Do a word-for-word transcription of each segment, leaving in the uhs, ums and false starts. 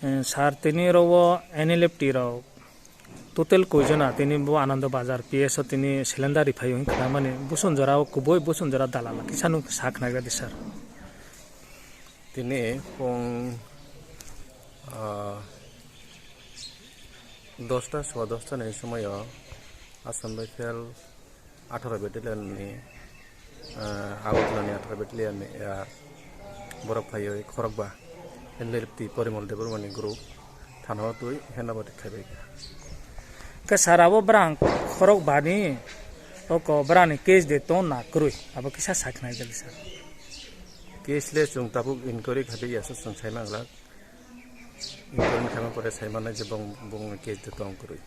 Eh, sir, tini oro o N L F T rok total koi jona tini bo Anando Bazar P S o tini cylinder riphaio hwnwi khnamani, busun jora o kubui busun jora dalal kisa nuk sa khna di sir. Tini pung, ah, dosta sowa dosta ni somoio Assam Rifle atharo Battalion ni, ah, Agartala ni atharo Battalion ni, ah, borok phaiwi khorokba N L F T Porimol Debbarma ni group thana o twi hena bati khaibai kha. Khe sir, abo bwrang khorokba ni oko bwrang ni case de ton na kwrwi, abo kisa sa khna di sir. Case le chwng tabuk inquiry khabe ya se chwng sai manglak. Inquiry khaima pore sai mannai je bong, bong case de tong kwrwi.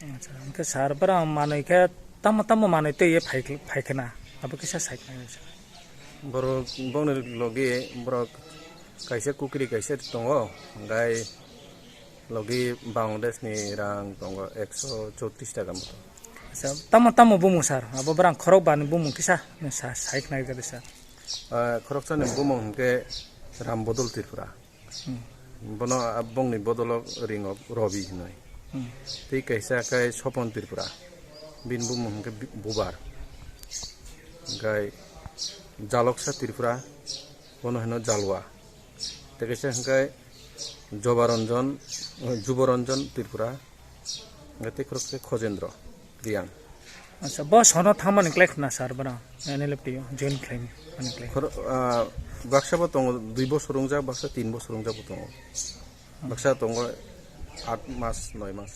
Acha, hwnkhe sir, bwrang manwi khe tamo tamo manwi twi ye phai, phai khna, abo kisa sai khna sir. Borok bongni logi borok kaisa kukri kaisa tongo, hwnkhe logi Bangladesh ni rang tongo ekso choutrish taka moto. Acha, tamo tamo bumung sir, abo bwrang khorokba ni bumung kisa sa, sai khna di sir. Ah, khoroksa ni bumung hwnkhe Ram Bodol Tripura. Hmm. Bono, ah, bongni bodolo ringo Robi hinwi. Hmm. Tei kaisa khe Sopon Tripura. Bini bumung hwnkhe Bi-, Bubar. Hwnkhe Jaloksa Tripura, bono hino Jalwa. Tei kaisa hwnkhe Jobaranjan, Jubaranjan Tripura. Hwnkhe tei khorok khe Khojendro Riyang. Acha, bo sono thamani klai khna sir, bwrang N L F T o join khlaimani klai. Khoro-, ah, baksa bo tongo dui bosor wngjak, baksa tin bosor wngjak bo tongo. Baksa tongo aat mas, noi mas.